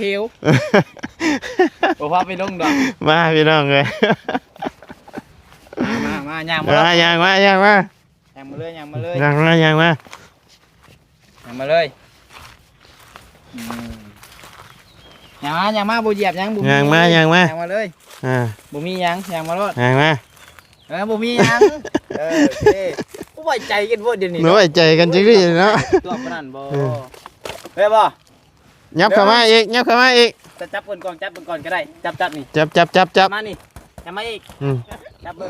ຂຽວ ບໍ່ພາໄປລົງດອກ. ມາພີ່ນ້ອງເອີຍ ມາ ມາ ຍ່າງມາ ມາ ຍ່າງມາ ຍ່າງມາ ຍ່າງມາເລີຍ ຍ່າງມາເລີຍ ຍ່າງມາ ຍ່າງມາ ຍ່າງມາເລີຍ. ອືມ ຍ່າງມາ ຍ່າງມາ ບໍ່ຢຽບຫຍັງ ບໍ່ມີຫຍັງ ຍ່າງມາ ຍ່າງມາເລີຍ. ອ່າ ບໍ່ມີຫຍັງ ຍ່າງມາໂລດ ຍ່າງມາ. ເອີ ບໍ່ມີຫຍັງ ເອີ ໂອເຄ. ບໍ່ໄວ້ໃຈກັນໂພດດຽວນີ້ ບໍ່ໄວ້ໃຈກັນຈັກທີເນາະ ຕົວປານນັ້ນບໍ່ ເອີ ໄດ້ບໍ່? ຫຍັບເຂົ້າມາອີກ ຫຍັບເຂົ້າມາອີກ. ຈະຈັບເບິ່ງກ່ອນ ຈັບເບິ່ງກ່ອນກໍໄດ້ ຈັບ ຈັບນີ້ ຈັບ ຈັບ ຈັບ ຈັບ ມານີ້ ຫຍັບມາອີກ ອືມ ຈັບເບິ່ງ.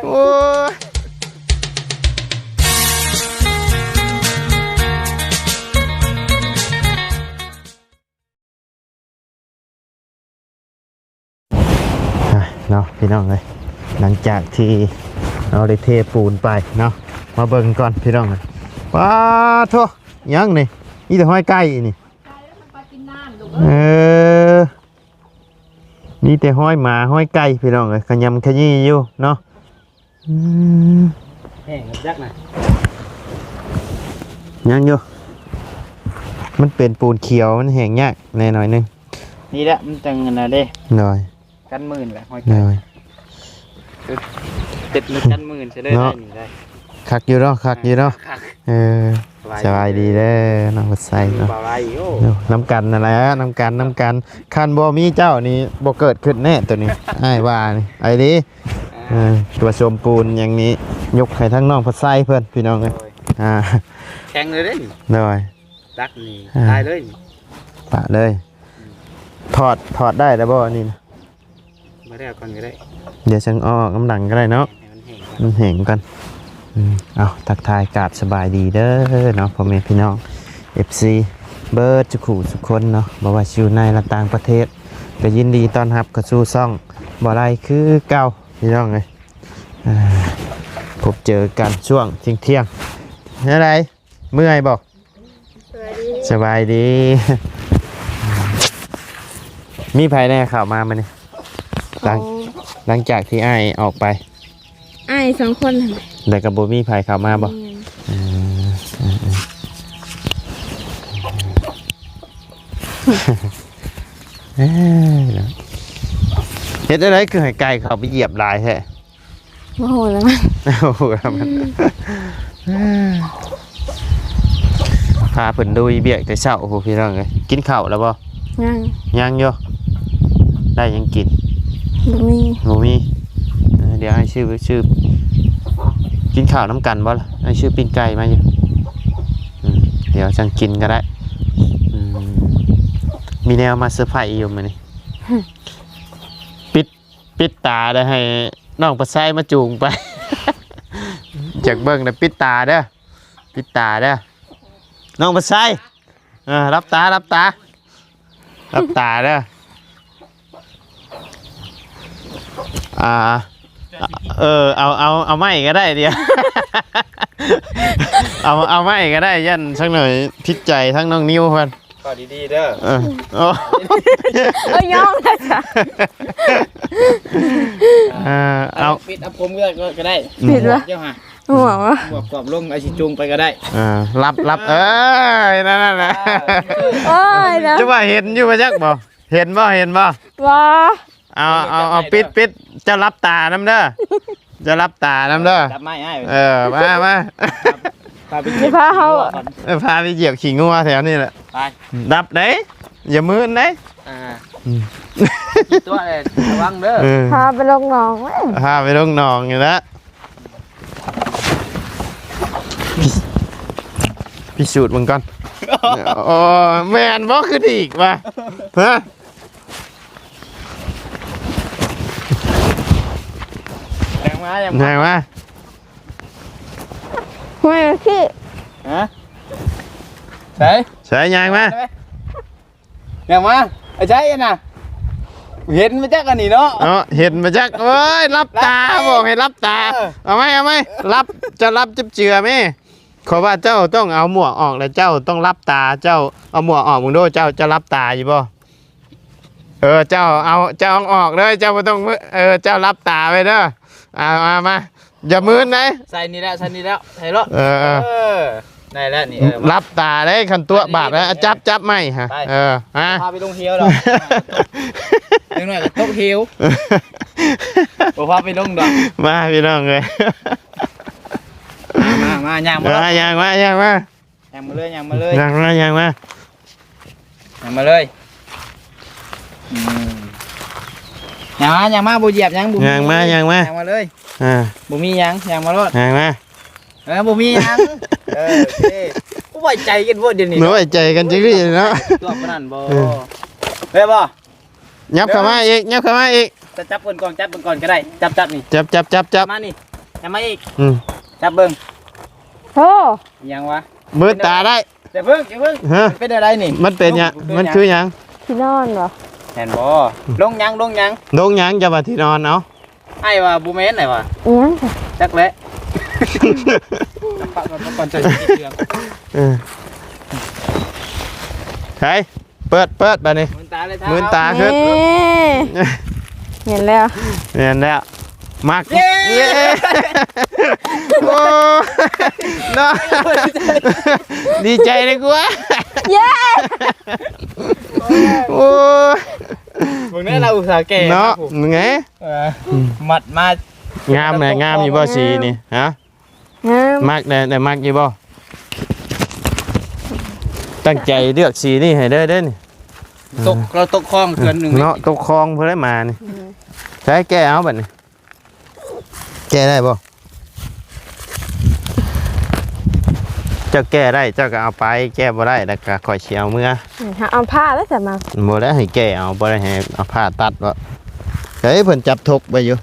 ໂອ້ຍ ອ່ະ ເນາະ ພີ່ນ້ອງເອີຍ ຫຼັງຈາກທີ່ເຮົາໄດ້ເທປູນໄປເນາະ ມາເບິ່ງກ່ອນພີ່ນ້ອງເອີຍ. ປາໂທ້ ຫຍັງນີ້ ມີແຕ່ຫອຍໄກ່ນີ້. ເອີ ມີແຕ່ຫອຍໝາຫອຍໄກ່ພີ່ນ້ອງເອີຍ ຂະຫຍຳຂະຢີ້ຢູ່ເນາະ. ອືມ ແຫ້ງຈັກນະ ຍັງຢູ່ ມັນເປັນປູນຂຽວ ມັນແຫ້ງຍາກແດ່ໜ້ອຍໜຶ່ງ. ນີ້ແຫຼະ ມັນຈັ່ງອັນນັ້ນເດ້ ໂດຍ ກັນມື່ນແຫຼະ ຫອຍ ໂດຍ ເຮັດມັນກັນມື່ນຊະເລີຍ ເນາະ ໄດ້ນີ້ໄດ້ ຄັກຢູ່ເນາະ ຄັກຢູ່ເນາະ ເອີ ສະບາຍດີເດີ ນ້ອງພັດໄຊເນາະ ເນາະ ນຳກັນນັ້ນແຫຼະ ນຳກັນ ນຳກັນ. ຄັນບໍ່ມີເຈົ້ານີ້ບໍ່ເກີດຂຶ້ນແນ່ໂຕນີ້ ອ້າຍວ່ານີ້ ໄອ້ດີ ອ່າ ເອີ ຕົວສົມປູນຫຍັງນີ້ ຍົກໃຫ້ທາງນ້ອງພັດໄຊເພິ່ນ ພີ່ນ້ອງເອີຍ ໂດຍ ອ່າ ແຂງເລີຍເດ້ນີ້ ໂດຍ ຕັກນີ້ ອ່າ ຕາຍເລີຍນີ້ ປະເລີຍ. ອືມ ຖອດ ຖອດໄດ້ແລ້ວບໍ່ອັນນີ້ນະ? ບໍ່ໄດ້ ເອົາກ່ອນກໍໄດ້ ດຽວຈັ່ງເອົາອອກນຳຫຼັງກໍໄດ້ເນາະ ໃຫ້ມັນແຫ້ງກ່ອນ ມັນແຫ້ງກ່ອນ. ອືມ ເອົາ ທັກທາຍກາບສະບາຍດີເດີເນາະ ພໍ່ແມ່ພີ່ນ້ອງ ເອັຟຊີ ເບິດທຸກຜູ້ທຸກຄົນເນາະ ບໍ່ວ່າຊິຢູ່ໃນ ແລະ ຕ່າງປະເທດ ກໍຍິນດີຕ້ອນຮັບເຂົ້າສູ່ຊ່ອງບໍ່ໄດ້ຄືເກົ່າ ພີ່ນ້ອງເອີຍ. ອ່າ ພົບເຈີກັນຊ່ວງທ່ຽງໆ ແນວໃດ ເມື່ອຍບໍ່? ສະບາຍດີ ສະບາຍດີ. ມີໃຜແດ່ເຂົ້າມາມື້ນີ້? ຫຼັງ ໂອ້ ຫຼັງຈາກທີ່ອ້າຍອອກໄປ ອ້າຍສອງຄົນຫັ້ນແຫຼະ ແລ້ວກໍບໍ່ມີໃຜເຂົ້າມາບໍ່? ແມ່ນ ເອີ ເອີ ເອີ ເອີ ເຮັດແນວໃດຄືໃຫ້ໄກ່ເຂົ້າໄປຢຽບຫຼາຍແທ້? ບໍ່ຮູ້ແລ້ວມັນ ບໍ່ຮູ້ແລ້ວມັນ ອືມ ພາເພິ່ນລຸຍວຽກແຕ່ເຊົ້າພຸ້ນ ພີ່ນ້ອງເອີຍ. ກິນເຂົ້າແລ້ວບໍ່? ຍັງ ຍັງຢູ່. ໄດ້ຫຍັງກິນ? ບໍ່ມີ ບໍ່ມີ. ເອີ ດຽວອ້າຍຊື້ ຊື້ ກິນເຂົ້ານຳກັນບໍ່ລະ? ອ້າຍຊື້ປີ້ງໄກ່ມາຢູ່. ອືມ ດຽວຈັ່ງກິນກໍໄດ້. ອືມ ມີແນວມາເຊີໄພຢູ່ມື້ນີ້. ປິດ ປິດຕາແລ້ວໃຫ້ນ້ອງປາໄຊມາຈູງໄປ. ຢາກເບິ່ງນະ ປິດຕາເດີ ປິດຕາເດີ ນ້ອງປາໄຊ. ເອີ ຫຼັບຕາ ຫຼັບຕາ ຫຼັບຕາເດີ. ອ່າ ເອີ ເອົາ ເອົາ ເອົາໄມ້ກໍໄດ້ດຽວ ເອົາ ເອົາໄມ້ກໍໄດ້ ຢ້ານສັກໜ້ອຍຜິດໃຈທັງນ້ອງນິວເພິ່ນ. ເວົ້າດີໆເດີ. ເອີ ໂອ້ ເອີ ຍອມແລ້ວຈ້ະ. ເອີ ເອົາ ປິດ ເອົາຜົມເລືອກກໍໄດ້. ອືມ ປິດວະ ດຽວຫາ ຫົວວະ ຫົວກອບລົງ ອ້າຍຊິຈູງໄປກໍໄດ້. ເອີ ຫຼັບ ຫຼັບ ເອີ ເອີ ນັ້ນ ນັ້ນແຫຼະ. ໂອ້ຍເນາະ ຈະວ່າເຫັນຢູ່ບໍ່ຈັກບໍ່? ເຫັນບໍ່? ເຫັນບໍ່? ບໍ່. ເອົາ ເອົາ ເອົາ ປິດ ປິດ ເຈົ້າຫຼັບຕານຳເດີ ເຈົ້າຫຼັບຕານຳເດີ. ຈັບໄມ້ອ້າຍ ເອີ ມາ ມາ ພາໄປຢຽບ ຊິພາເຮົາ ຂີ້ງົວກ່ອນ. ເອີ ພາໄປຢຽບຂີ້ງົວແຖວນີ້ແຫຼະ. ໄປ ດັບເດ້ ຢ່າມື່ນເດ້. ອ່າ ອືມ ຕົວະເດ້ ລະວັງເດີ. ເອີ ພາໄປລົງໜອງເວີຍ ພາໄປລົງໜອງນີ້ແຫຼະ. ພິສູດເບິ່ງກ່ອນ. ໂອ້ ແມ່ນບໍ່? ຄືດີກວ່າ ຮະ? ຍ່າງມາ ຍ່າງມາ ຍ່າງມາ. ຫ້ວຍຂີ້ ຮະ? ໃສ? ໃສ? ຍ່າງມາ ຍ່າງມາ. ໄອ້ໃສນະ? ເຫັນມາຈັກອັນນີ້ເນາະ ເນາະ ເຫັນມາຈັກ. ໂອ້ຍ ຫຼັບຕາ ຫຼັບຕາ ບອກໃຫ້ຫຼັບຕາ. ເອີ ເອົາໃໝ່ ເອົາໃໝ່ ຫຼັບ ເຈົ້າຫຼັບຈັບເຈື່ອແມ່. ເພາະວ່າເຈົ້າຕ້ອງເອົາໝວກອອກ ແລ້ວເຈົ້າຕ້ອງຫຼັບຕາ. ເຈົ້າເອົາໝວກອອກເບິ່ງດູ ເຈົ້າ ເຈົ້າຫຼັບຕາຢູ່ບໍ່? ເອີ ເຈົ້າເອົາ ເຈົ້າເອົາອອກເດີ ເຈົ້າບໍ່ຕ້ອງ ເອີ ເຈົ້າຫຼັບຕາໄວ້ເດີ. ເອົາ ເອົາມາ ຢ່າມືນເດ້. ໃສ່ນີ້ແຫຼະ ໃສ່ນີ້ແຫຼະ ໃສ່ໂລດ. ເອີ ເອີ ເອີ ໄດ້ແລ້ວນີ້ ເອີ ຫຼັບຕາເດ້ ຄັນຕົວະບາດແລ້ວ ຈັບ ຈັບໄມ້ຫະ ໄປ ເອີ ຫາ ພາໄປລົງເຫວດອກ ຈັກໜ້ອຍກໍຕົກເຫວ ບໍ່ພາໄປລົງດອກ ມາພີ່ນ້ອງເອີຍ ມາ ມາ ຍ່າງມາ ມາ ຍ່າງມາ ຍ່າງມາ ຍ່າງມາເລີຍ ຍ່າງມາເລີຍ ຍ່າງມາ ຍ່າງມາ ຍ່າງມາເລີຍ ອືມ ຍ່າງມາ ຍ່າງມາ ບໍ່ຢຽບຫຍັງ ບໍ່ມີ ຍ່າງມາ ຍ່າງມາ ຍ່າງມາເລີຍ ອ່າ ບໍ່ມີຫຍັງ ຍ່າງມາໂລດ ຍ່າງມາ ເອີ ບໍ່ມີຫຍັງ ເອີ ໂອເຄ ບໍ່ໄວ້ໃຈກັນບໍ່ດຽວນີ້ ບໍ່ໄວ້ໃຈກັນຈັກນີ້ເນາະ ຕົວປານນັ້ນບໍ່ ເອີ ໄດ້ບໍ່? ຫຍັບເຂົ້າມາອີກ ຫຍັບເຂົ້າມາອີກ ຈັບ ຈັບເພິ່ນກ່ອນ ຈັບເພິ່ນກ່ອນກໍໄດ້ ຈັບ ຈັບນີ້ ຈັບ ຈັບ ຈັບ ຈັບ ມານີ້ ຫຍັບມາອີກ ອືມ ຈັບເບິ່ງ ໂອ້ ຫຍັງວະ ມືດຕາໄດ້ ຢ່າເພິ່ງ ຢ່າເພິ່ງ ຮະ ມັນເປັນແນວໃດນີ້ ມັນເປັນຫຍັງ ມັນຄືຫຍັງ ທີ່ນອນບໍ່ ແມ່ນບໍ່ ອືມ ລົງຫຍັງ ລົງຫຍັງ ລົງຫຍັງ ຈະວ່າທີ່ນອນ ເອົາ ອ້າຍວ່າບໍ່ແມ່ນ ອ້າຍວ່າ ອີຫຍັງ ຈັກແຫຼະ ປະກ່ອນ ປະກ່ອນ ເຈົ້າຊິຄິດເລື່ອງ ເອີ ໃສ ເປີດ ເປີດບາດນີ້ ມືນຕາເລີຍ ມືນຕາຂຶ້ນ ນີ້ ເຫັນແລ້ວ ແມ່ນແລ້ວ ມັກ ເຢ້ ເຢ້ ໂອ້ ເນາະ ດີໃຈເລີຍກູ ເຢ້ ໂອ້ ເບິ່ງແນ່ ລາວອຸດສ່າແກ່ ເນາະ ເນາະ ເອີ ມັດມາ ງາມແຫຼະ ງາມຢູ່ບໍ່ສີນີ້ ຮະ? ງາມ ມັກແດ່ ແຕ່ມັກຢູ່ບໍ່? ຕັ້ງໃຈເລືອກສີນີ້ໃຫ້ເດີ ເດ້ນີ້ ຕົກ ລາວຕົກຄອງເທື່ອໜຶ່ງ ເນາະ ຕົກຄອງເພິ່ນໄດ້ມານີ້ ອືມ ໃຊ້ແກ້ເອົາບັດນີ້ ແກ້ໄດ້ບໍ່? ເຈົ້າແກ້ໄດ້ເຈົ້າກໍເອົາໄປ ແກ້ບໍ່ໄດ້ແລ້ວກໍຂ້ອຍຊິເອົາເມືອ ອືມ ເຮົາເອົາຜ້າແລ້ວຊະມາ ບໍ່ໄດ້ໃຫ້ແກ້ເອົາ ບໍ່ໄດ້ໃຫ້ເອົາຜ້າຕັດບໍ່ ເອີ ເພິ່ນຈັບທົກໄວ້ຢູ່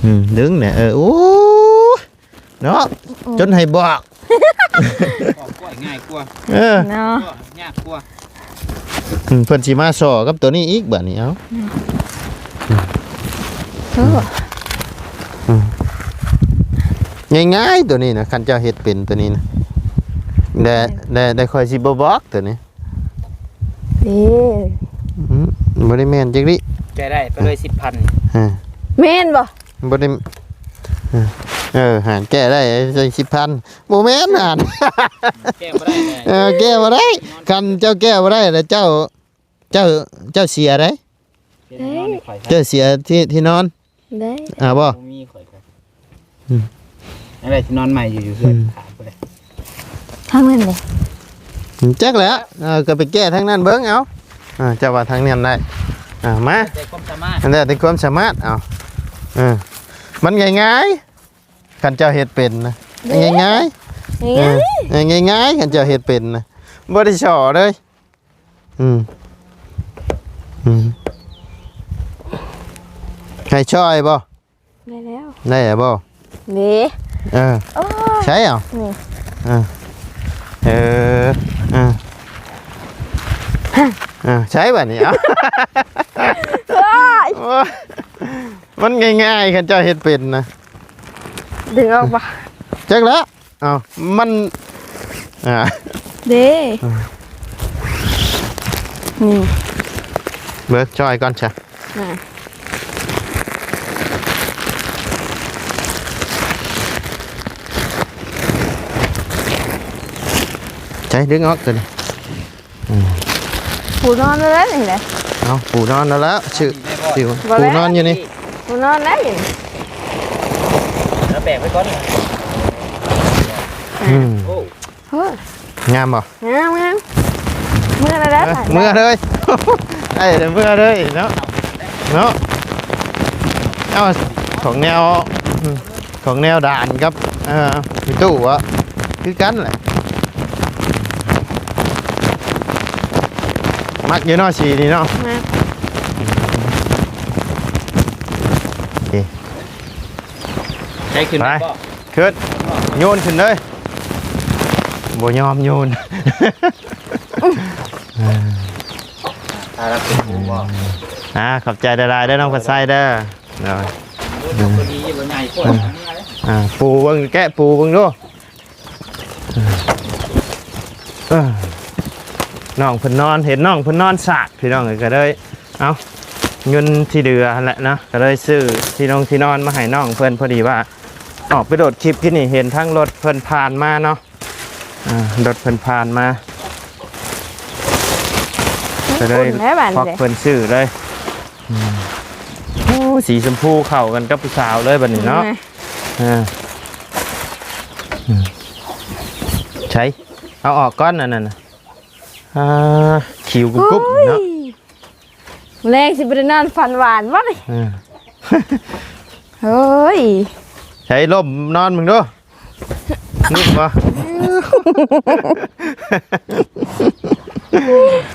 ອືມ ດຶງແດ່ ເອີ ໂອ້ ເນາະ ອືມ ຈົນໃຫ້ບອກ ອອກກ້ອຍງ່າຍກວ່າ ເອີ ເນາະ ຍາກກວ່າ ອືມ ເພິ່ນຊິມາສໍ້ກັບໂຕນີ້ອີກບາດນີ້ ເອົາ ອືມ ໂອ້ ອືມ ງ່າຍໆ ໂຕນີ້ນະ ຄັນເຈົ້າເຮັດເປັນໂຕນີ້ນະ ແຕ່ ແຕ່ ແຕ່ຂ້ອຍຊິບໍ່ບອກໂຕນີ້ ເດ້ ອືມ ບໍ່ໄດ້ແມ່ນຈັກລິ ແກ້ໄດ້ໄປເລີຍສິບພັນ ເອີ ແມ່ນບໍ່? ບໍ່ໄດ້ ເອີ ເອີ ຫາແກ້ໄດ້ໃສ່ສິບພັນ ບໍ່ແມ່ນຫັ້ນ ແກ້ບໍ່ໄດ້ແນ່ ເອີ ແກ້ບໍ່ໄດ້ ຄັນເຈົ້າແກ້ບໍ່ໄດ້ແລ້ວເຈົ້າ ເຈົ້າ ເຈົ້າເສຍເດ້ ເຈົ້າເສຍທີ່ ທີ່ນອນ ໄດ້ ອ່າ ບໍ່ ບໍ່ມີ ຂ້ອຍກໍ ອືມ ອັນໃດທີ່ນອນໃໝ່ຢູ່ ຢູ່ເຮືອນ ອືມ ຖາມເພິ່ນເດ້ ທາງນັ້ນເດ້ ຈັກແຫຼະ ເອີ ກໍໄປແກ້ທາງນັ້ນເບິ່ງເອົາ ອ່າ ເຈົ້າວ່າທາງນັ້ນໄດ້ ອ່າ ມາ ແຕ່ຄວາມສາມາດ ອັນນັ້ນແຕ່ຄວາມສາມາດ ເອົາ ເອີ ມັນງ່າຍໆ ຄັນເຈົ້າເຮັດເປັນນະ ເດ້ ງ່າຍໆ ງ່າຍໆ ເອີ ງ່າຍໆ ຄັນເຈົ້າເຮັດເປັນນະ ບໍ່ໄດ້ສໍ້ເລີຍ ອືມ ອືມ ໃຫ້ຊ່ອຍບໍ່? ໄດ້ແລ້ວ ໄດ້ແລ້ວບໍ່? ເດ້ ເອີ ໂອ້ຍ ໃຊ້ເອົາ ນີ້ ເອີ ເອີ ເອີ ເອີ ໃຊ້ບາດນີ້ ເອົາ ໂອ້ຍ ໂອ້ຍ ມັນງ່າຍໆ ຄັນເຈົ້າເຮັດເປັນນະ ດຶງອອກບໍ່? ຈັກແລ້ວ ເອົ້າ ມັນ ອ່າ ເດ້ ອ່າ ນີ້ ເບິ່ງ ຊ່ອຍກ່ອນຊະ ອ່າ ໃຊ້ດຶງອອກຕົວນີ້. ອືມ ປູນອນແລ້ວນີ້ແຫຼະ ເອົ້າ ປູນອນແລ້ວລະ ຊື່ ບໍ່ ປູນອນຢູ່ນີ້ ປູນອນແລ້ວນີ້ ແລ້ວແບກໄວ້ກ່ອນ ອືມ ໂອ້ ໂອ້ ງາມບໍ່? ງາມ ງາມ ເມືອແລ້ວເດີ ເອີ ເມືອເລີຍ ໄອ້ເມືອເລີຍເນາະ ເນາະ ເອົາ ຂອງແນວ ອືມ ຂອງແນວດານກັບ ເອີ ມີຕູ້ອະ ຄືກັນແຫຼະ ມັກຢູ່ເນາະ ສີນີ້ເນາະ ມັກ ໂອເຄ ໃຊ້ຂຶ້ນໄປ ໄດ້ບໍ່? ຂຶ້ນ ໂຍນຂຶ້ນເລີຍ ບໍ່ຍອມໂຍນ ອ່າ ຂອບໃຈຫຼາຍໆເດີ ນ້ອງພັດໄຊເດີ ໂດຍ ໂອ້ ຕົວນີ້ບໍ່ໃຫຍ່ ອືມ ກວ່າ ອ່າ ປູເບິ່ງ ແກະປູເບິ່ງດູ ເອີ ນ້ອງເພິ່ນນອນ ເຫັນນ້ອງເພິ່ນນອນສາກ ພີ່ນ້ອງເອີຍ ກໍເລີຍ ເອົ້າ ເງິນທີ່ເຫຼືອຫັ້ນແຫຼະເນາະ ກໍເລີຍຊື້ທີ່ນົງທີ່ນອນມາໃຫ້ນ້ອງເພິ່ນ ພໍດີວ່າອອກໄປໂດດຄລິບກິນນີ້ ເຫັນທາງລົດເພິ່ນຜ່ານມາເນາະ ອ່າ ລົດເພິ່ນຜ່ານມາ ກໍເລີຍ ມັນອຸ່ນແຫຼະບາດນີ້ ເພິ່ນຊື້ເລີຍ. ອືມ ໂອ້ ສີຊົມພູເຂົ້າກັນກັບຜູ້ສາວເລີຍບາດນີ້ເນາະ. ອືມ ອ່າ ອືມ ໃສ ເອົາອອກກ່ອນອັນນັ້ນນະ. ອ່າ ຂິວກຸບໆເນາະ. ໂອ້ຍ ແລງຊິບໍ່ໄດ້ນອນຝັນຫວານບໍ່ນີ້? ເອີ ໂອ້ຍ ໃຊ້ລົມນອນເບິ່ງດູ ນຸ່ມບໍ່?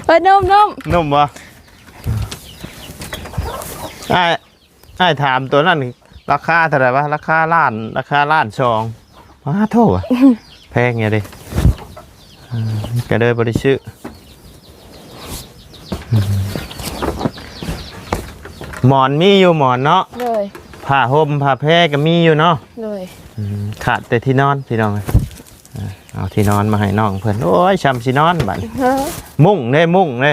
ເອີ ນຸ່ມໆ ນຸ່ມບໍ່? ອ້າຍ ອ້າຍຖາມຕົວນັ້ນ ລາຄາເທົ່າໃດວະ? ລາຄາລ້ານ ລາຄາລ້ານສອງ. ອ້າໂທ້ ແພງຢູ່ເດ້. ເອີ ກໍເລີຍບໍ່ໄດ້ຊື້. ໝອນມີຢູ່ ໝອນເນາະ? ໂດຍ. ຜ້າຫົ່ມຜ້າແພກໍມີຢູ່ເນາະ? ໂດຍ. ອືມ ຂາດແຕ່ທີ່ນອນພີ່ນ້ອງ. ເອີ ເອົາທີ່ນອນມາໃຫ້ນ້ອງເພິ່ນ. ໂອ້ຍ ຊ່ຳຊິນອນບາດນີ້. ເອີ ມຸ້ງເດ້ ມຸ້ງເດ້.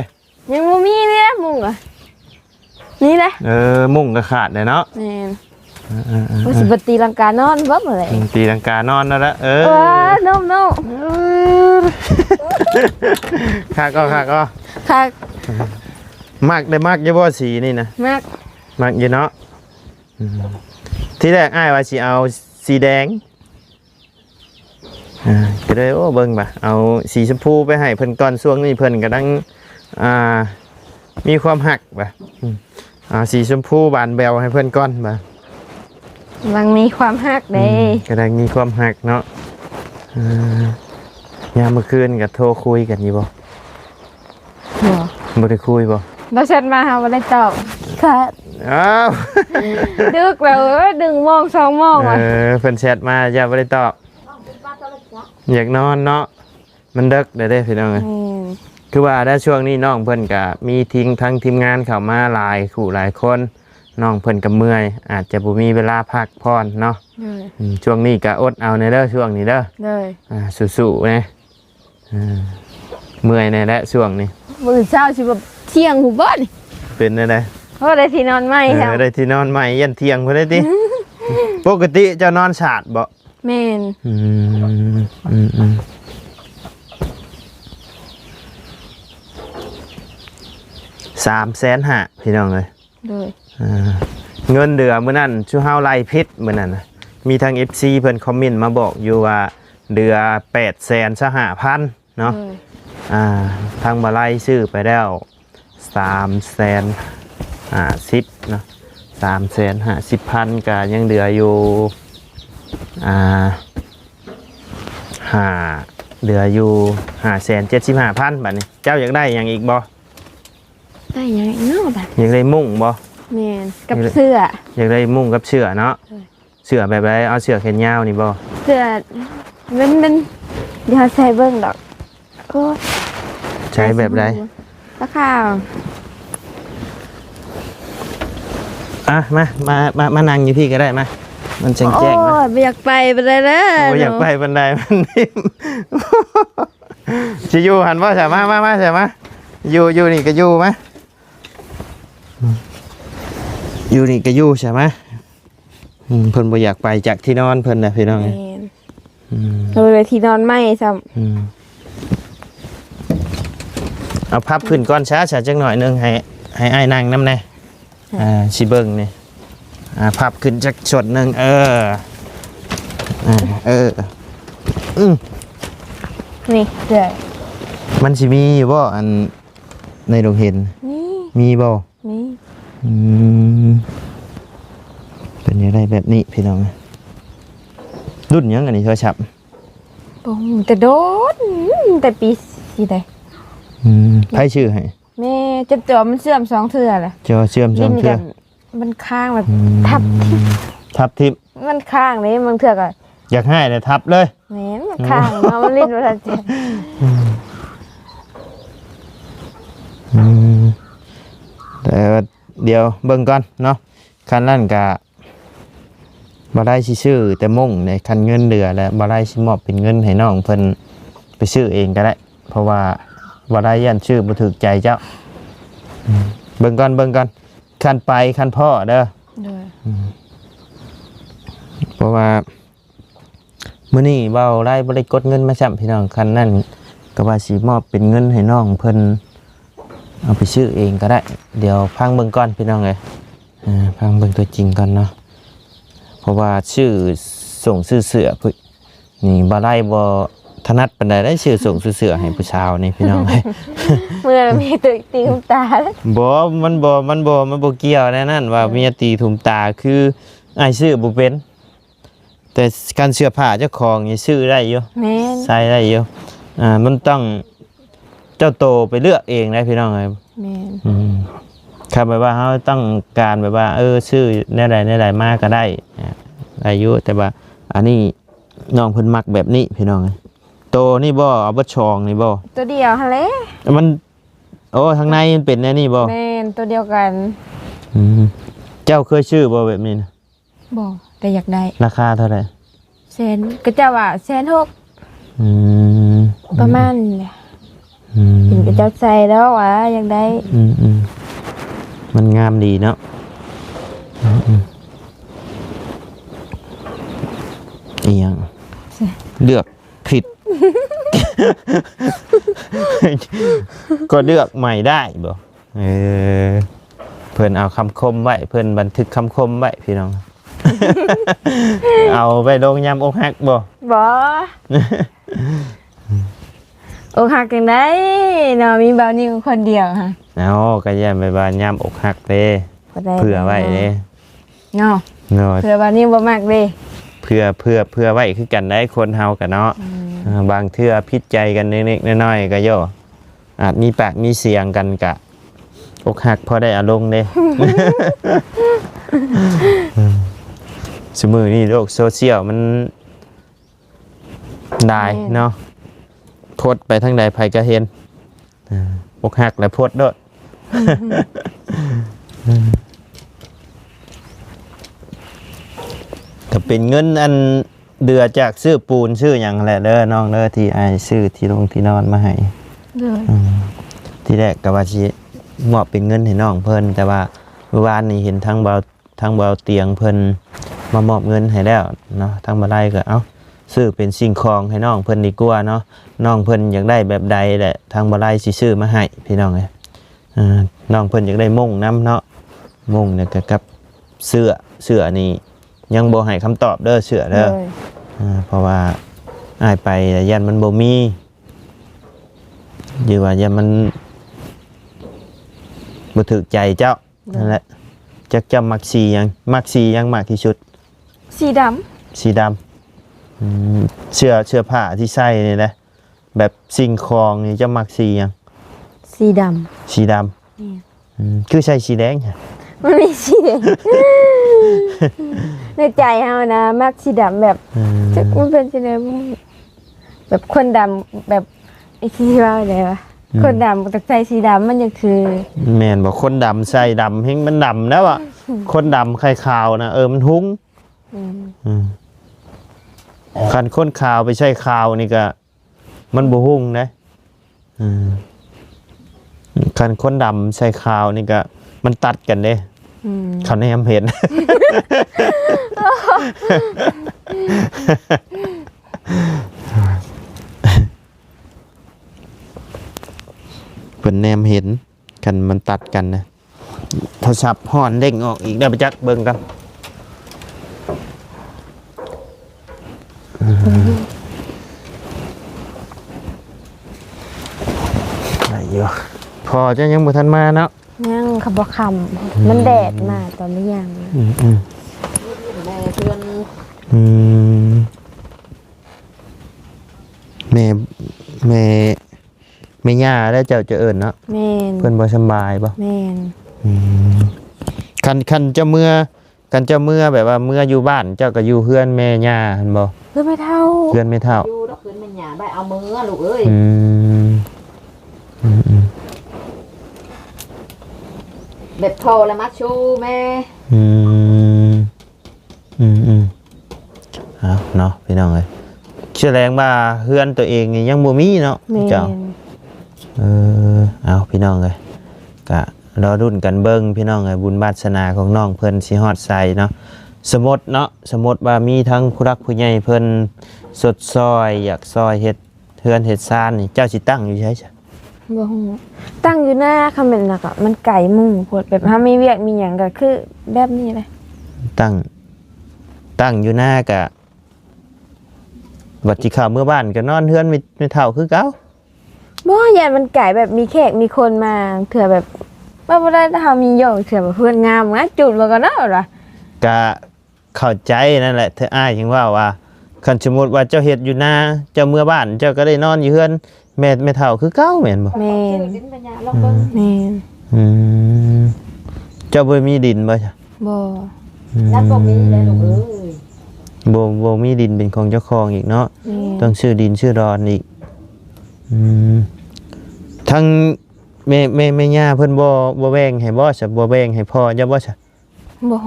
ຍັງບໍ່ມີເລີຍມຸ້ງອະ ນີ້ແຫຼະ. ເອີ ມຸ້ງກໍຂາດແລ້ວເນາະ. ແມ່ນ. ເອີໆໆໆ ວ່າຊິບໍ່ຕີລັງການອນບໍ່ມື້ແລງ. ອືມ ຕີລັງການອນແລ້ວລະ. ເອີ ເອີ ນົມໆ ເອີ ຄັກກໍຄັກກໍຄັກ. ມັກ ໄດ້ມັກຢູ່ບໍ່ສີນີ້ນະ? ມັກ ມັກຢູ່ເນາະ. ອືມ ທີແລກອ້າຍວ່າຊິເອົາສີແດງ. ອ່າ ກໍເລີຍ ໂອ້ ເບິ່ງບາດ ເອົາສີຊົມພູໄປໃຫ້ເພິ່ນກ່ອນ. ຊ່ວງນີ້ເພິ່ນກຳລັງ ອ່າ ມີຄວາມຮັກບາດ. ອືມ ເອົາສີຊົມພູບານແບວໃຫ້ເພິ່ນກ່ອນບາດ. ກຳລັງມີຄວາມຮັກເດ້. ອືມ ກຳລັງມີຄວາມຮັກເນາະ. ອ່າ ຍາມມື້ຄືນກໍໂທຄຸຍກັນຢູ່ບໍ່? ບໍ່ ບໍ່ໄດ້ຄຸຍບໍ່? ລາວແຊັດມາເຮົາບໍ່ໄດ້ຕອບ. ຄັດ ອ້າວ ດຶກແລ້ວ ເອີ ໜຶ່ງໂມງ ສອງໂມງ. ເອີ ວ່າ ເພິ່ນແຊັດມາ ເຈົ້າບໍ່ໄດ້ຕອບ. ຢາກນອນເນາະ ມັນເດິກແລ້ວເດ້ພີ່ນ້ອງເອີຍ. ແມ່ນ. ຄືວ່າແລ້ວ ຊ່ວງນີ້ນ້ອງເພິ່ນກະມີທີມ ທັງທີມງານເຂົ້າມາຫຼາຍຄູ່ຫຼາຍຄົນ ນ້ອງເພິ່ນກະເມື່ອຍ ອາດຈະບໍ່ມີເວລາພັກຜ່ອນເນາະ. ໂດຍ. ອືມ ຊ່ວງນີ້ກະອົດເອົາແດ່ເດີ ຊ່ວງນີ້ເດີ. ໂດຍ. ອ່າ ສູ້ໆແດ່. ອ່າ ເມື່ອຍແດ່ແຫຼະຊ່ວງນີ້. ມື້ເຊົ້າຊິແບບທ່ຽງພຸ້ນບໍ່ນີ້? ເປັນແນວໃດ? ໂອ້ ໄດ້ທີ່ນອນໃໝ່. ເອີ ແລ້ວ ໄດ້ທີ່ນອນໃໝ່ ຢ້ານທ່ຽງພຸ້ນເດ້ຕິ? ປົກກະຕິເຈົ້ານອນສາດບໍ່? ແມ່ນ. ອືມ ອືມ ອືມ ສາມແສນຫ້າ ພີ່ນ້ອງເອີຍ. ໂດຍ. ອ່າ ເງິນເດືອນມື້ນັ້ນ ຊຸມເຮົາໄລ່ຜິດມື້ນັ້ນນະ ມີທັງເອັຟຊີເພິ່ນຄອມເມັນມາບອກຢູ່ວ່າ ເດືອນແປດແສນຊາວຫ້າພັນເນາະ. ໂດຍ. ອ່າ ທາງບ່າວໄລຊື້ໄປແລ້ວສາມແສນຫ້າສິບເນາະ ສາມແສນຫ້າສິບພັນ ກະຍັງເຫຼືອຢູ່ ອ່າ ຫ້າ ເຫຼືອຢູ່ຫ້າແສນເຈັດສິບຫ້າພັນ. ບາດນີ້ເຈົ້າຢາກໄດ້ຫຍັງອີກບໍ່? ໄດ້ຫຍັງອີກເນາະບາດ? ຢາກໄດ້ມຸ້ງບໍ່? ແມ່ນ ກັບເສື້ອ. ຢາກໄດ້ມຸ້ງກັບເສື້ອເນາະ. ໂດຍ. ເສື້ອແບບໃດ? ເອົາເສື້ອແຂນຍາວນີ້ບໍ່? ເສື້ອ ມັນ ມັນ ດຽວໃສ່ເບິ່ງດອກ. ໂອ້ຍ ໃສ່ແບບໃດ? ລາຄາ ອ່ະ ມາ ມາ ມາ ມານັ່ງຢູ່ພີ້ກໍໄດ້ ມາ ມັນແຈ້ງໆ. ໂອ້ຍ ມາ ບໍ່ຢາກໄປປານໃດເດີ. ໂອ້ຍ ບໍ່ຢາກໄປປານໃດ ມັນ ຊິຢູ່ຫັ້ນບໍ່? ສາ ມາ ມາ ມາ ສາ ມາ ຢູ່ ຢູ່ນີ້ກໍຢູ່ ມາ ຢູ່ນີ້ກໍຢູ່ ສາ ມາ. ອືມ ເພິ່ນບໍ່ຢາກໄປຈາກທີ່ນອນເພິ່ນນະ ພີ່ນ້ອງ. ແມ່ນ. ອືມ ເອີ ໄດ້ທີ່ນອນໃໝ່ຊ້ຳ. ອືມ ເອົາພັບຂຶ້ນກ່ອນຊະ ຊະ ຈັກໜ້ອຍໜຶ່ງ ໃຫ້ ໃຫ້ອ້າຍນັ່ງນຳແດ່. ອ່າ ຊິເບິ່ງນີ້ ອ່າ ພັບຂຶ້ນຈັກຊົດໜຶ່ງ. ເອີ ອ່າ ເອີ ອືມ ນີ້ເດີ. ມັນຊິມີຢູ່ບໍ່ ອັນໃນໂຮງຮຽນ? ມີ. ມີບໍ່? ນີ້ ອືມ ເປັນຈັ່ງໃດແບບນີ້ພີ່ນ້ອງ? ລຸ້ນຫຍັງອັນນີ້ ໂທລະສັບ? ບໍ່ຮູ້ ແຕ່ດົນ ແຕ່ປີ ປີໃດ. ອືມ ໃຜຊື້ໃຫ້? ແມ່. ຈົນຈໍມັນເສື່ອມສອງເທື່ອແຫຼະ. ຈໍເສື່ອມສອງເທື່ອ. ມັນຄ້າງແບບ ອືມ ທັບ ທັບທິ່ມ. ມັນຄ້າງເດ້ ບາງເທື່ອກໍຢາກໃຫ້ແລ້ວທັບເລີຍ. ແມ່ນ ມັນຄ້າງເນາະ ມັນຫຼິ້ນບໍ່ທັນແຈກ. ອືມ ແຕ່ວ່າດຽວເບິ່ງກ່ອນເນາະ ຄັນນັ້ນກະບໍ່ໄດ້ຊິຊື້ແຕ່ມຸ້ງເດ້. ຄັນເງິນເຫຼືອແລ້ວ ບໍ່ໄດ້ຊິມອບເປັນເງິນໃຫ້ນ້ອງເພິ່ນໄປຊື້ເອງກໍໄດ້ ເພາະວ່າບໍ່ໄດ້ຢ້ານຊື້ບໍ່ຖືກໃຈເຈົ້າ. ອືມ ເບິ່ງກ່ອນ ເບິ່ງກ່ອນ ຄັນໄປຄັນພໍ້ເດີ. ໂດຍ. ອືມ ເພາະວ່າ ມື້ນີ້ເວົ້າໄລບໍ່ໄດ້ກົດເງິນມາຊ້ຳພີ່ນ້ອງ ຄັນນັ້ນກໍວ່າຊິມອບເປັນເງິນໃຫ້ນ້ອງເພິ່ນເອົາໄປຊື້ເອງກໍໄດ້. ດຽວຟັງເບິ່ງກ່ອນພີ່ນ້ອງເອີຍ ອ່າ ຟັງເບິ່ງຕົວຈິງກ່ອນເນາະ ເພາະວ່າຊື້ສົ່ງຊື້ເສື້ອ ນີ້ບໍ່ໄດ້ບໍ່ຖະໜັດປານໃດເດ້ ຊື້ສົ່ງຊື້ເສື້ອໃຫ້ຜູ້ສາວນີ້ພີ່ນ້ອງເອີຍ ເມື່ອແມ່ນຕີທຸ່ມຕາ ບໍ່ ມັນບໍ່ ມັນບໍ່ ມັນບໍ່ກ່ຽວແນວນັ້ນວ່າເມຍຕີທຸ່ມຕາ ຄືອ້າຍຊື້ບໍ່ເປັນ ແຕ່ການເສື້ອຜ້າເຈົ້າຂອງນີ້ຊື້ໄດ້ຢູ່ ແມ່ນ ໃສ່ໄດ້ຢູ່ ອ່າ ມັນຕ້ອງເຈົ້າໂຕໄປເລືອກເອງໄດ໋ພີ່ນ້ອງເອີຍ ແມ່ນ ອືມ ຄັນແບບວ່າເຮົາຕ້ອງການແບບວ່າ ເອີ ຊື້ແນວໃດແນວໃດມາກໍໄດ້ ອ່າ ໄດ້ຢູ່ ແຕ່ວ່າອັນນີ້ນ້ອງເພິ່ນມັກແບບນີ້ພີ່ນ້ອງເອີຍ ໂຕນີ້ບໍ່ ເອົາເບິດສອງນີ້ບໍ່ ໂຕດຽວຫັ້ນແຫຼະ ມັນ ໂອ້ ທາງໃນມັນເປັນແນວນີ້ບໍ່ ແມ່ນ ໂຕດຽວກັນ ອືມ ເຈົ້າເຄີຍຊື້ບໍ່ແບບນີ້ນະ ບໍ່ ແຕ່ຢາກໄດ້ ລາຄາເທົ່າໃດ ແສນ ຂະເຈົ້າວ່າແສນຫົກ ອືມ ປະມານນີ້ແຫຼະ ອືມ ເຫັນຂະເຈົ້າໃສ່ແລ້ວວ່າຢາກໄດ້ ອືມໆ ມັນງາມດີເນາະ ອືມໆ ອີຫຍັງ ເລືອກ ຜິດ ກໍເລືອກໃໝ່ໄດ້ບໍ່ ເອີ ເພິ່ນເອົາຄຳຄົມໄວ້ ເພິ່ນບັນທຶກຄຳຄົມໄວ້ພີ່ນ້ອງ ເອົາໄວ້ລົງຍາມອົກຫັກບໍ່ ບໍ່ ອົກຫັກຈັ່ງໃດເນາະ ມີບ່າວນິວຄົນດຽວຫະ ເອົາ ກໍຢ້ານແບບວ່າຍາມອົກຫັກເດ້ ບໍ່ໄດ້ ເຜື່ອໄວ້ເດ້ ເນາະ ໂດຍ ເຜື່ອວ່ານິວບໍ່ມັກເດ້ ເຜື່ອ ເຜື່ອ ເຜື່ອໄວ້ຄືກັນໄດ໋ ຄົນເຮົາກະເນາະ ອືມ ເອີ ບາງເທື່ອຜິດໃຈກັນເລັກໆນ້ອຍໆ ກະໂຍ ອາດມີປາກມີສຽງກັນ ກະອົກຫັກພໍໄດ້ອາລົມເດ້ ອືມ ຊຸມື້ນີ້ໂລກໂຊຊຽວມັນຫຼາຍ ແມ່ນ ເນາະ ໂພສໄປທາງໃດໃຜກະເຫັນ ອ່າ ອົກຫັກແລ້ວໂພສໂລດ ກໍເປັນເງິນອັນເຫຼືອຈາກຊື້ປູນຊື້ຫຍັງຫັ້ນແຫຼະເດີນ້ອງເດີ ທີ່ອ້າຍຊື້ທີ່ລົງທີ່ນອນມາໃຫ້ ໂດຍ ອືມ ທີແລກກໍວ່າຊິມອບເປັນເງິນໃຫ້ນ້ອງເພິ່ນ ແຕ່ວ່າມື້ວານນີ້ເຫັນທາງເບົາ ທາງເບົາຕຽງເພິ່ນມາມອບເງິນໃຫ້ແລ້ວເນາະ ທາງບ່າວໄລກໍ ເອົ້າ ຊື້ເປັນສິ່ງຂອງໃຫ້ນ້ອງເພິ່ນດີກວ່າເນາະ ນ້ອງເພິ່ນຢາກໄດ້ແບບໃດແຫຼະ ທາງບ່າວໄລຊິຊື້ມາໃຫ້ພີ່ນ້ອງເອີຍ ເອີ ນ້ອງເພິ່ນຢາກໄດ້ມຸ້ງນຳເນາະ ມຸ້ງແລ້ວກໍກັບເສື້ອ ເສື້ອນີ້ຍັງບໍ່ໃຫ້ຄຳຕອບເດີ ເສື້ອເດີ ໂດຍ ເອີ ເພາະວ່າອ້າຍໄປຢ້ານມັນບໍ່ມີ ຫຼືວ່າຢ້ານມັນບໍ່ຖືກໃຈເຈົ້າ ໂດຍ ນັ້ນແຫຼະ ຈັກເຈົ້າມັກສີຫຍັງ ມັກສີຫຍັງມາກທີ່ສຸດ ສີດຳ ສີດຳ ອືມ ເສື້ອ ເສື້ອຜ້າທີ່ໃສ່ນີ້ນະ ແບບສິ່ງຂອງນີ້ເຈົ້າມັກສີຫຍັງ ສີດຳ ສີດຳ ແມ່ນ ອືມ ຄືໃສ່ສີແດງຫະ ມັນມີສີແດງ ໃນໃຈເຮົານະມັກສີດຳແບບ ອືມ ຈັກມັນເປັນຈັ່ງໃດ ແບບຄົນດຳ ແບບ ຊິເວົ້າແນວໃດວະ ອືມ ຄົນດຳກໍຕ້ອງໃສ່ສີດຳ ມັນຈັ່ງຄື ແມ່ນບໍ່ ຄົນດຳໃສ່ດຳແຮ່ງມັນດຳແລ້ວອະ ອືມ ຄົນດຳໃສ່ຂາວນະ ເອີ ມັນຮຸ່ງ ອືມ ອືມ ຄັນຄົນຂາວໄປໃສ່ຂາວນີ້ກະ ມັນບໍ່ຮຸ່ງເດ້ ອືມ ຄັນຄົນດຳໃສ່ຂາວນີ້ກະ ມັນຕັດກັນເດ້ ອືມ ເຂົາແນມເຫັນ ເພິ່ນແນມເຫັນ ຄັນມັນຕັດກັນນະ ໂທລະສັບຮ້ອນເດ້ງອອກອີກແລ້ວ ໄປຈັກເບິ່ງກ່ອນ ໄດ້ຢູ່ ພໍ່ເຈົ້າຍັງບໍ່ທັນມາເນາະ ຍັງ ເຂົາບໍ່ຄ່ຳ ອືມ ມັນແດດມາຕອນນີ້ຍັງ ອືມໆ ແມ່ເພື່ອນ ອືມ ແມ່ ແມ່ ແມ່ຍ່າແລ້ວເຈົ້າຈະເອີ້ນເນາະ ແມ່ນ ເພິ່ນບໍ່ສຳບາຍບໍ່ ແມ່ນ ອືມ ຄັນ ຄັນເຈົ້າເມືອ ຄັນເຈົ້າເມືອແບບວ່າເມືອຢູ່ບ້ານ ເຈົ້າກໍຢູ່ເຮືອນແມ່ຍ່າຫັ້ນບໍ່ ເຮືອນແມ່ເຖົ້າ ເຮືອນແມ່ເຖົ້າ ຢູ່ດອກ ເຮືອນແມ່ຍ່າ ໄປເອົາເມືອລູກເອີຍ ອືມ ອືມໆ ແບບພໍ່ລະມາຊູແມ່ ອືມ ອືມໆ ເອົາເນາະພີ່ນ້ອງເອີຍ ສະແດງວ່າເຮືອນຕົວເອງນີ້ຍັງບໍ່ມີເນາະ ແມ່ນ ເຈົ້າ ເອີ ເອົາພີ່ນ້ອງເອີຍ ກະລໍລຸ້ນກັນເບິ່ງພີ່ນ້ອງເອີຍ ບຸນວາດສະໜາຂອງນ້ອງເພິ່ນຊິຮອດໃສເນາະ ສົມມຸດເນາະ ສົມມຸດວ່າມີທັງຜູ້ຫຼັກຜູ້ໃຫຍ່ເພິ່ນ ຊົດຊ່ອຍ ຢາກຊ່ອຍເຮັດເຮືອນເຮັດຊານນີ້ ເຈົ້າຊິຕັ້ງຢູ່ໃສຊະ? ບໍ່ຮູ້ ຕັ້ງຢູ່ນາ ຄັນແມ່ນນາກໍມັນໄກໝູ່ໂພດ ແບບເຮົາມີວຽກມີຫຍັງກໍຄືແບບນີ້ແຫຼະ ຕັ້ງ ຕັ້ງຢູ່ນາກະ ບັດຊິເຂົ້າເມືອບ້ານກໍນອນເຮືອນແມ່ ແມ່ເຖົ້າຄືເກົ່າ. ບໍ່ ຢ້ານມັນໄກ ແບບມີແຂກມີຄົນມາ ເທື່ອແບບວ່າບໍ່ໄດ້ ຖ້າເຮົາມີຢອກເທື່ອແບບເຮືອນງາມນະ ຈູດເບິ່ງກ່ອນເນາະ ວ່າ ກະເຂົ້າໃຈນັ້ນແຫຼະ ເທື່ອອ້າຍຈຶ່ງເວົ້າວ່າ ຄັນສົມມຸດວ່າເຈົ້າເຮັດຢູ່ນາ ເຈົ້າເມືອບ້ານ ເຈົ້າກໍໄດ້ນອນຢູ່ເຮືອນແມ່ ແມ່ເຖົ້າຄືເກົ່າແມ່ນບໍ່? ແມ່ນ ແມ່ນ ອືມ ເຈົ້າບໍ່ໄດ້ມີດິນບໍ່ຊະ? ບໍ່ ອືມ ຍັງບໍ່ມີເດ້ລູກເອີຍ ບໍ່ ບໍ່ມີດິນເປັນຂອງເຈົ້າຂອງອີກເນາະ ແມ່ນ ຕ້ອງຊື້ດິນຊື້ດອນອີກ ອືມ ທັງແມ່ ແມ່ ແມ່ຍ່າເພິ່ນບໍ່ ບໍ່ແບ່ງໃຫ້ບໍ່ຊະ? ບໍ່ແບ່ງໃຫ້ພໍ່ເຈົ້າບໍ່ຊະ? ບໍ່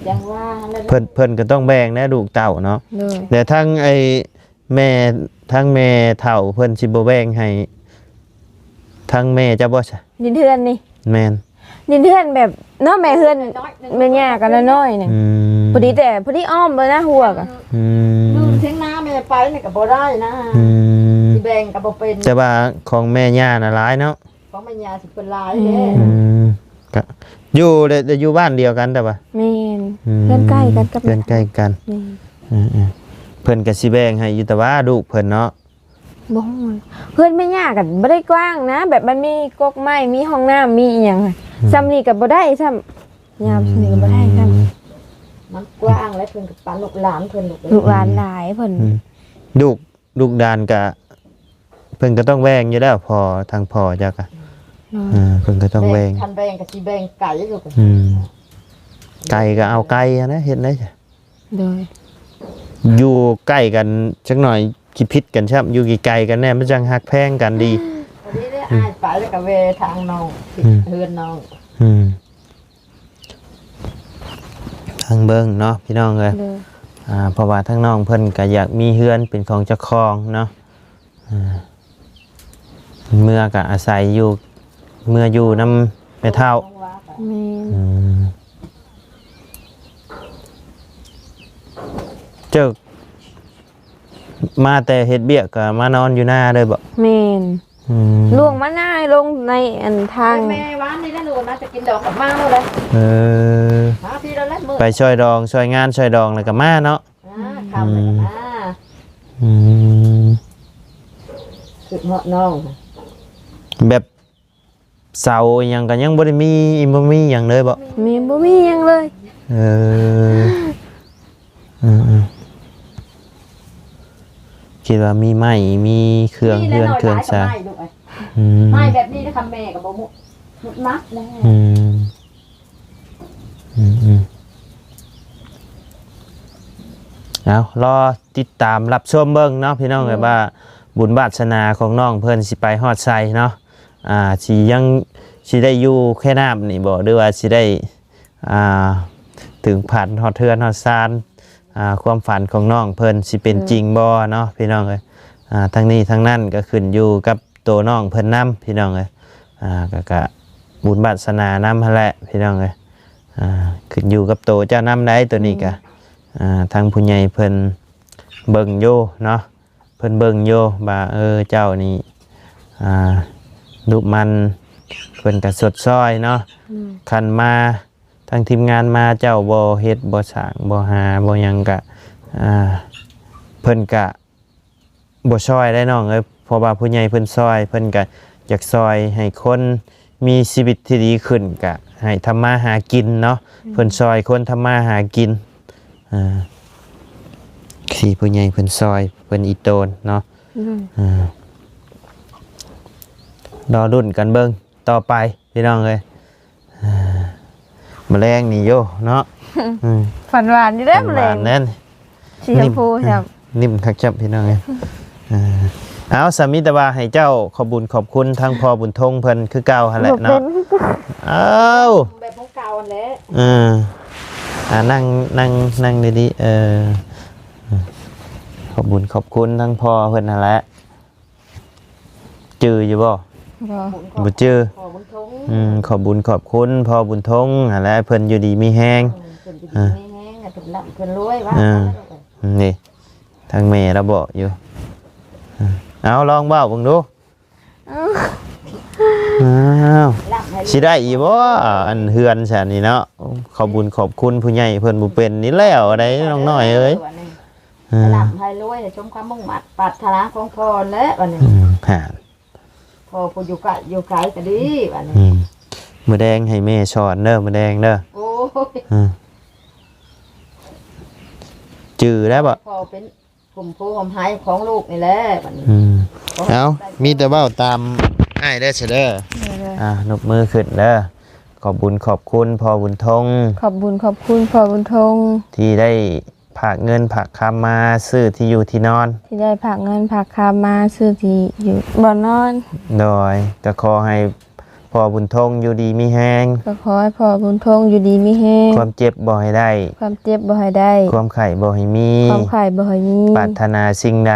ຈັ່ງວ່າແຫຼະ ເພິ່ນ ເພິ່ນກໍຕ້ອງແບ່ງແດ່ລູກເຕົ້າເນາະ ໂດຍ ແລະທັງໄອ້ ແມ່ ທັງແມ່ເຖົ້າເພິ່ນຊິບໍ່ແບ່ງໃຫ້ທັງແມ່ເຈົ້າບໍ່ຊະ? ດິນເຮືອນນີ້ ແມ່ນ ດິນເຮືອນແບບເນາະ ແມ່ເຮືອນ ແມ່ຍ່າກໍນ້ອຍໆ ນີ້ ອືມ ພໍດີ ແຕ່ພໍດີອ້ອມເບິ່ງນະ ຮົ້ວກໍ ອືມ ຢູ່ເທິງນາແມ່ໄປນີ້ກໍບໍ່ໄດ້ນະ ອືມ ຊິແບ່ງກໍບໍ່ເປັນ ແຕ່ວ່າຂອງແມ່ຍ່ານະຫຼາຍເນາະ ຂອງແມ່ຍ່າຊິເພິ່ນຫຼາຍ ອືມ ເດ້ ອືມ ກະຢູ່ ແຕ່ ແຕ່ຢູ່ບ້ານດຽວກັນແຕ່ວ່າ ແມ່ນ ອືມ ເຮືອນໃກ້ກັນກັບ ເຮືອນໃກ້ກັນ ແມ່ນ ເອີໆ ເພິ່ນກະຊິແບ່ງໃຫ້ຢູ່ ແຕ່ວ່າລູກເພິ່ນເນາະ ບໍ່ຮູ້ ເຮືອນແມ່ຍ່າກໍບໍ່ໄດ້ກວ້າງນະ ແບບມັນມີກົກໄມ້ ມີຫ້ອງນ້ຳ ມີອີ່ຫຍັງ ອືມ ສ່ຳນີ້ກໍບໍ່ໄດ້ຊ້ຳ ຍາວສ່ຳນີ້ກໍບໍ່ໄດ້ຊ້ຳ ອືມ ມັນກວ້າງ ແລະເພິ່ນກໍປານລູກຫຼານເພິ່ນ ລູກຫຼານຫຼາຍເພິ່ນ ອືມ ລູກ ລູກຫຼານກະ ເພິ່ນກໍຕ້ອງແບ່ງຢູ່ແລ້ວ ພໍ່ ທາງພໍ່ເຈົ້າກະ ອືມ ເອີ ເພິ່ນກໍຕ້ອງແບ່ງ ແບ່ງ ຄັນແບ່ງກໍຊິແບ່ງໄກລູກ ອືມ ໄກກໍເອົາໄກຫັ້ນນະ ເຮັດໄດ້ ໂດຍ ຢູ່ໃກ້ກັນຈັກໜ້ອຍຊິຜິດກັນຊ້ຳ ຢູ່ໄກໆກັນແດ່ ມັນຈັ່ງຮັກແພງກັນດີ ພໍດີເດ້ ອືມ ອ້າຍໄປແລ້ວກໍແວ່ທາງນ້ອງ ອືມ ເຮືອນນ້ອງ ອືມ ທາງເບິ່ງເນາະ ພີ່ນ້ອງເອີຍ ໂດຍ ອ່າ ເພາະວ່າທາງນ້ອງເພິ່ນກໍຢາກມີເຮືອນເປັນຂອງເຈົ້າຂອງເນາະ ອ່າ ເມືອກໍອາໄສຢູ່ ເມືອຢູ່ນຳແມ່ເຖົ້າ ແມ່ນ ອືມ ເຈົ້າ ມາແຕ່ເຮັດວຽກກໍມານອນຢູ່ນາເລີຍບໍ? ແມ່ນ ອືມ ລ່ວງມານາ ລົງໃນອັນທາງ ແມ່ວານນີ້ແຫຼະ ລູກນາຈະກິນດອກກັບມາໂລດເລີຍ ເອີ ມາພີ້ໂລດແຫຼະ ມື້ ໄປຊ່ອຍດອງ ຊ່ອຍງານ ຊ່ອຍດອງ ແລ້ວກໍມາເນາະ ອ່າ ອືມ ຄ່ຳແລ້ວກໍມາ ອືມ ຄຶດຮອດນ້ອງ ແບບ ເສົາອີ່ຫຍັງກໍຍັງບໍ່ໄດ້ມີ ບໍ່ມີຫຍັງເລີຍບໍ? ມີ ບໍ່ມີຫຍັງເລີຍ ເອີ ເອີໆ ຄິດວ່າມີໄມ້ ມີເຄື່ອງເຮືອນເຄື່ອງຊານ ອືມ ໄມ້ແບບນີ້ນະ ຄຳແມ່ກໍບໍ່ມຸດ ມຸດມັກແລ້ວ ອືມ ອືມໆ ເອົາ ລໍຕິດຕາມຮັບຊົມເບິ່ງເນາະ ພີ່ນ້ອງເອີຍ ວ່າບຸນວາດສະໜາຂອງນ້ອງເພິ່ນຊິໄປຮອດໃສເນາະ ອ່າ ຊິຍັງ ຊິໄດ້ຢູ່ແຄນ້ຳນີ້ບໍ ຫຼືວ່າຊິໄດ້ ອ່າ ເຖິງຝັນຮອດເຮືອນຮອດຊານ ອ່າ ຄວາມຝັນຂອງນ້ອງເພິ່ນຊິເປັນຈິງບໍ່ເນາະ ພີ່ນ້ອງເອີຍ ອ່າ ທັງນີ້ທັງນັ້ນກໍຂຶ້ນຢູ່ກັບໂຕນ້ອງເພິ່ນນຳ ພີ່ນ້ອງເອີຍ ອ່າ ກໍ ກໍບຸນວາດສະໜານຳຫັ້ນແຫຼະ ພີ່ນ້ອງເອີຍ ອ່າ ຂຶ້ນຢູ່ກັບໂຕເຈົ້ານຳໄດ໋ ໂຕນີ້ກໍ ອືມ ອ່າ ທາງຜູ້ໃຫຍ່ເພິ່ນເບິ່ງຢູ່ເນາະ ເພິ່ນເບິ່ງຢູ່ວ່າ ເອີ ເຈົ້ານີ້ ອ່າ ດຸໝັ່ນ ເພິ່ນກໍຊົດຊ່ອຍເນາະ ອືມ ຄັນມາ ທາງທີມງານມາ ເຈົ້າບໍ່ເຮັດ ບໍ່ສ້າງ ບໍ່ຫາ ບໍ່ຫຍັງ ກະ ອ່າ ເພິ່ນກະບໍ່ຊ່ອຍໄດ໋ນ້ອງເອີຍ ເພາະວ່າຜູ້ໃຫຍ່ເພິ່ນຊ່ອຍ ເພິ່ນກະຢາກຊ່ອຍໃຫ້ຄົນມີຊີວິດທີ່ດີຂຶ້ນ ກະໃຫ້ທຳມາຫາກິນເນາະ ອືມ ເພິ່ນຊ່ອຍຄົນທຳມາຫາກິນ ອ່າ ທີ່ຜູ້ໃຫຍ່ເພິ່ນຊ່ອຍ ເພິ່ນອີ່ຕົນເນາະ ອືມ ອ່າ ລໍລຸ້ນກັນເບິ່ງຕໍ່ໄປ ພີ່ນ້ອງເອີຍ ອ່າ ມະແລງນີ້ໂຍເນາະ ອືມ ຝັນຫວານຢູ່ເດ້ ຝັນຫວານແນ່ນ ມະແລງ ສີຊົມພູ ນິ້ມ ແຊບ ນິ້ມຄັກແຊບ ພີ່ນ້ອງເອີຍ ອ່າ ເອົາ ສາມີແຕ່ວ່າໃຫ້ເຈົ້າຂອບບຸນຂອບຄຸນທາງພໍ່ບຸນທົງເພິ່ນຄືເກົ່າຫັ້ນແຫຼະເນາະ ບໍ່ເປັນ ເອົາ ແບບຂອງເກົ່າຫັ້ນແຫຼະ ເອີ ອ່າ ນັ່ງ ນັ່ງ ນັ່ງດີໆ ເອີ ຂອບບຸນຂອບຄຸນທາງພໍ່ເພິ່ນຫັ້ນແຫຼະ ຈື່ຢູ່ບໍ່? ບໍ່ ບໍ່ຈື່ ພໍ່ບຸນທົງ ອືມ ຂອບບຸນຂອບຄຸນພໍ່ບຸນທົງຫັ້ນແຫຼະ ເພິ່ນຢູ່ດີມີແຮງ ເອີ ເພິ່ນຢູ່ດີມີແຮງ ເອີ ເພິ່ນລ່ຳເພິ່ນລວຍວ່າ ເອີ ນີ້ ທາງແມ່ລາວບອກຢູ່. ເອົາ ລອງເວົ້າເບິ່ງດູ. ອ້າວ ຊິໄດ້ອີກບໍ່ ອັນເຮືອນຊັ້ນນີ້ເນາະ? ຂອບບຸນຂອບຄຸນຜູ້ໃຫຍ່ເພິ່ນບໍ່ເປັນນີ້ແລ້ວໃດ໋ ນ້ອງນ້ອຍເອີຍ. ເອີ ໃຫ້ລ່ຳໃຫ້ລວຍ ໃຫ້ສົມຄວາມມຸ່ງມາດປາດຖະໜາຂອງພໍ່ແຫຼະບັດນີ້. ອືມ ຫາ ພໍ່ຜູ້ຢູ່ໃກ້ຢູ່ໄກກໍດີບັດນີ້. ອືມ ມື້ແດງໃຫ້ແມ່ສອນເດີ ມື້ແດງເດີ. ໂອ້ຍ ອືມ ຈື່ແລ້ວບໍ່? ພໍ່ເປັນ ຜົມໂພຫົມໄຮຂອງລູກນີ້ແຫຼະບັດນີ້. ອືມ ເອົາ ມີແຕ່ເວົ້າຕາມອ້າຍເດີ ຊະເດີ. ເດີໆ ອ່າ ນົບມືຂຶ້ນເດີ. ຂອບບຸນຂອບຄຸນພໍ່ບຸນທົງ ຂອບບຸນຂອບຄຸນພໍ່ບຸນທົງ ທີ່ໄດ້ຝາກເງິນຝາກຄຳມາຊື້ທີ່ຢູ່ທີ່ນອນ ທີ່ໄດ້ຝາກເງິນຝາກຄຳມາຊື້ທີ່ຢູ່ບ່ອນນອນ. ໂດຍ ກໍຂໍໃຫ້ ພໍ່ບຸນທົງຢູ່ດີມີແຮງ ກໍຂໍໃຫ້ພໍ່ບຸນທົງຢູ່ດີມີແຮງ ຄວາມເຈັບບໍ່ໃຫ້ໄດ້ ຄວາມເຈັບບໍ່ໃຫ້ໄດ້ ຄວາມໄຂ້ບໍ່ໃຫ້ມີ ຄວາມໄຂ້ບໍ່ໃຫ້ມີ ປາດຖະໜາສິ່ງໃດ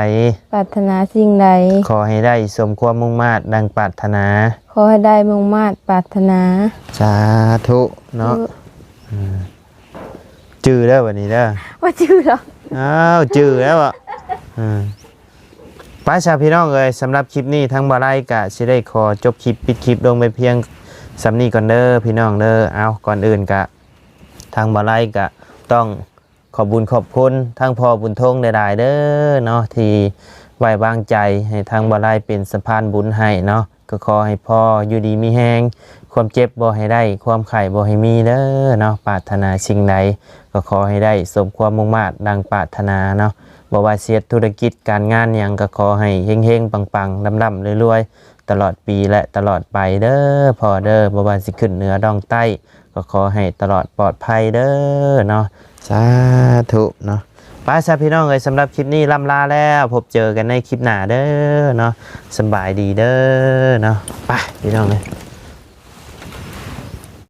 ປາດຖະໜາສິ່ງໃດ ຂໍໃຫ້ໄດ້ສົມຄວາມມຸ່ງມາດດັ່ງປາດຖະໜາ ຂໍໃຫ້ໄດ້ມຸ່ງມາດປາດຖະໜາ. ສາທຸເນາະ. ສາທຸ. ອືມ ຈື່ເດີບັດນີ້ເດີ. ບໍ່ຈື່ດອກ. ອ້າວ ຈື່ແລ້ວເບາະ. ເອີ ໄປຊະພີ່ນ້ອງເອີຍ ສຳລັບຄລິບນີ້ທາງບ່າວໄລກະຊິໄດ້ຂໍຈົບຄລິບ ປິດຄລິບລົງໄປພຽງສ່ຳນີ້ກ່ອນເດີພີ່ນ້ອງເດີ. ເອົາ ກ່ອນອື່ນກະ ທາງບ່າວໄລກະຕ້ອງຂອບບຸນຂອບຄຸນທາງພໍ່ບຸນທົງຫຼາຍໆເດີເນາະ ທີ່ໄວ້ວາງໃຈໃຫ້ທາງບ່າວໄລເປັນສະພານບຸນໃຫ້ເນາະ. ກໍຂໍໃຫ້ພໍ່ຢູ່ດີມີແຮງ ຄວາມເຈັບບໍ່ໃຫ້ໄດ້ ຄວາມໄຂ້ບໍ່ໃຫ້ມີເດີເນາະ. ປາດຖະໜາສິ່ງໃດກໍຂໍໃຫ້ໄດ້ສົມຄວາມມຸ່ງມາດດັ່ງປາດຖະໜາເນາະ. ບໍ່ວ່າຊິເຮັດທຸລະກິດການງານຫຍັງ ກໍຂໍໃຫ້ເຮັງໆ ປັງໆ ລ່ຳໆ ລວຍໆ ຕະຫຼອດປີ ແລະ ຕະຫຼອດໄປເດີພໍ່ເດີ. ບໍ່ວ່າຊິຂຶ້ນເໜືອດອງໃຕ້ ກໍຂໍໃຫ້ຕະຫຼອດປອດໄພເດີເນາະ. ສາທຸເນາະ. ໄປຊະພີ່ນ້ອງເອີຍ ສຳລັບຄລິບນີ້ລ່ຳລາແລ້ວ ພົບເຈີກັນໃນຄລິບໜ້າເດີເນາະ. ສະບາຍດີເດີເນາະ. ໄປພີ່ນ້ອງເອີຍ.